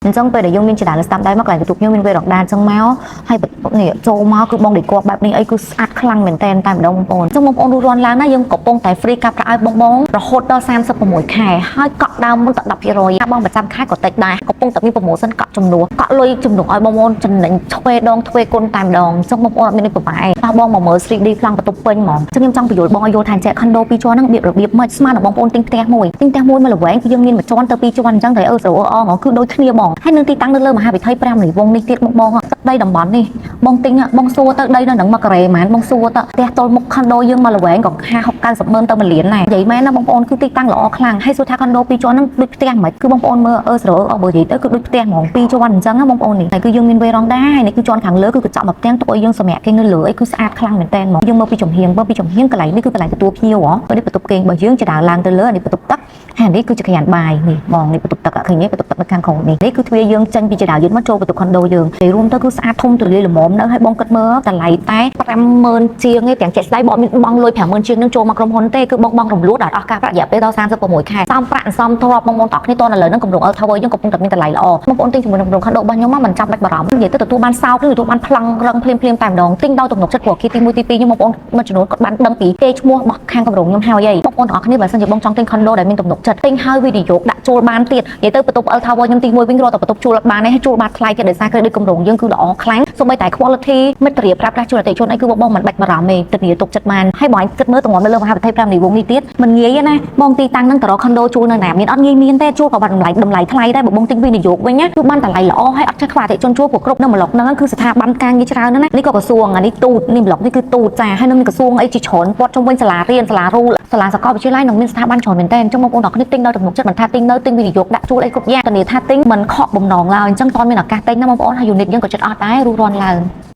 អញ្ចឹងពេលដែលយើងមានជណ្ដើរនៅស្ដាំដៃមកកន្លែងទទួលភ្ញៀវមានវេរ៉ង់ដាអញ្ចឹងមកហើយនេះចូលមកគឺបង decor បែបនេះអីគឺស្អាតខ្លាំងមែនតែនតែម្ដងបងប្អូនអញ្ចឹងបងប្អូនរួចរាន់ឡើងណាយើងកំពុងតែ free ការប្រាក់ឲ្យបងបងរហូតដល់36ខែហើយកក់ដើមមុនតែ10%បងប្រចាំខែក៏តិចដែរកំពុងតែមាន promotion កក់ចំនួនកក់លុយជំនួសឲ្យបងប្អូនចំណេញទ្វេដងទ្វេគុណតែម្ដងអញ្ចឹងបងប្អូនអត់មាននេះពិបាកទេតោះបងមកមើល 3D ប្លង់បន្ទប់ពេញហ្មងអញ្ចឹងខ្ញុំចង់បញ្យល់បងឲ្យយល់ថាចែក condo ពីរជាន់ហ្នឹងរបៀបរបៀបមិនស្មើនឹងបងប្អូនទិញផ្ទះមួយទិញផ្ទះមួយមកល្វែងគឺយើងមានមួយជាន់ទៅពីរជាន់អញ្ចឹងតែអឺស្រួលអងគឺដូចគ្នាបងហើយនឹងទីតាំងនៅលើមហាវិថីព្រះមុនីវង្សនេះទៀតបងបងទឹកដីតំបន់នេះបងទិញបងសួរទៅដីនៅនឹងមួយការ៉េហ្មងបងសួរទៅផ្ទះទល់មុខ condo យើងមកល្វែងក៏50 60 90ម៉ឺនទៅ1លានដែរនិយាយមែនណាបងប្អូនគឺទីតាំងល្អខ្លាំងហើយសួរថា condo ពីរជាន់ហ្នឹងដូចផ្ទះមិនគឺបងប្អូនមើលអឺស្រួលអស់បើនិយាយទៅគឺដូចផ្ទះហ្មងពីរជាន់អញ្ចឹងណាបងប្អូននេះហើយគឺយើងមានវេរ៉ង់ដាហើយនេះគឺជាន់ខាងលើគឺកញ្ចក់មួយផ្ទាំងទុកឲ្យយើងសម្រាប់គេនៅលើអីគឺស្អាតខ្លាំងមែនតើហ្មងយើងមើលពីចំហៀងមើលពីចំហៀងកន្លែងនេះគឺកន្លែងទទួលភ្ញៀវហ៎នេះបន្ទប់គេងរបស់យើងចដើឡើងទៅលើនេះបន្ទប់ទឹកហើយនេះគឺជាក្រានបាយនេះបងនេះបន្ទប់ទឹកឃើញទេបន្ទប់ទឹកនៅខាងក្រោមនេះនេះគឺទ្វារយើងចេញពីចដើយន្តមកចូលបន្ទប់ condo យើងតែរួមទៅគឺស្អាតធំទូលាយល្មមនៅហើយបងគិតមើលតម្លៃតែ50000ជាងឯងទាំងជាក់ស្ដែងបងមានបងលុយ50000ជាងនឹងចូលមកក្រុមហ៊ុនទេគឺបងបងរំលួតដល់អស់ការប្រាក់រយៈពេលដល់36ខែសំប្រាក់សំទ្រព្យបងប្អូនតគ្នាតនៅលើនឹងគម្រោង L Tower យើងកំពុងតែមានតម្លៃល្អបងប្អូនទិញជាមួយនឹងគម្រោង condo របស់ខ្ញុំមកមិនចាំបាច់បារម្ភនិយាយទៅទទួលបានសោកឬទទួលបានប្លង់រឹងភ្លាមភ្លាមតែម្ដងទិញដោយទំនុកចិត្តព្រោះគេទី1ទី2ខ្ញុំបងប្អូនមួយចំនួនគាត់បានដឹងពីគេឈ្មោះរបស់ខាងគម្រោងខ្ញុំហើយបងប្អូនទាំងអស់គ្នាបើសិនជាបងចង់ទិញ condo ដែលមានទំនុកចិត្តទិញហើយវិនិយោគដាក់ជួលបានទៀតនិយាយទៅបន្ទប់ L Tower ខ្ញុំទី1វិញរត់តែបន្ទប់ជួលអត់បានទេហើយជួលបានថ្លៃទៀតដោយសារ credit គម្រោងយើងគឺល្អខ្លាំងសូម្បីតែ quality មិត្តភាពប្រើប្រាស់ជួលអតិថិជនអីគឺបងបងមិនបាច់បារម្ភទេធានាទុកចិត្តបានហើយបងឯងគិតមើលតម្រាំនៅលើមហាវិថី5នីវងនេះទៀតមិនងាយទេណាបងទីតាំងហ្នឹងទៅរក condo ជួលនៅណាមានអត់ងាយមានទេជួលក៏បាត់តម្លៃតម្លៃថ្លៃដែរបើបងទិញវិនិយោគវិញណាគឺបានតម្លៃល្អហើយអត់ចេះខ្វះអតិថិជនជួលព្រោះគ្រប់នៅប្លុកហ្នឹងគឺស្ថាប័នការងារច្រើនណាស់ណានេះក៏ក្រសួងអានេះទូតនេះប្លុកនេះគឺទូតចាហើយនឹងមានក្រសួងអីជាច្រើនព័ទ្ធជុំវិញសាលារៀនសាលារូលសាលាសាកលវិទ្យាល័យនឹងមានស្ថាប័នច្រើនមែនតើអញ្ចឹងបងប្អូនទាំងគ្នាទិញដោយទំនុកចិត្តមិនថាទិញនៅទិញវិនិយោគដាក់ជួលអីគ្រប់យ៉ាងធានាថាទិញមិនខកបំណងឡើយអញ្ចឹងតមានឱកាសទិញណាបងប្អូនហើយ unit យើងក៏ចិត្តអត់ដែររួសរាន់ឡើង។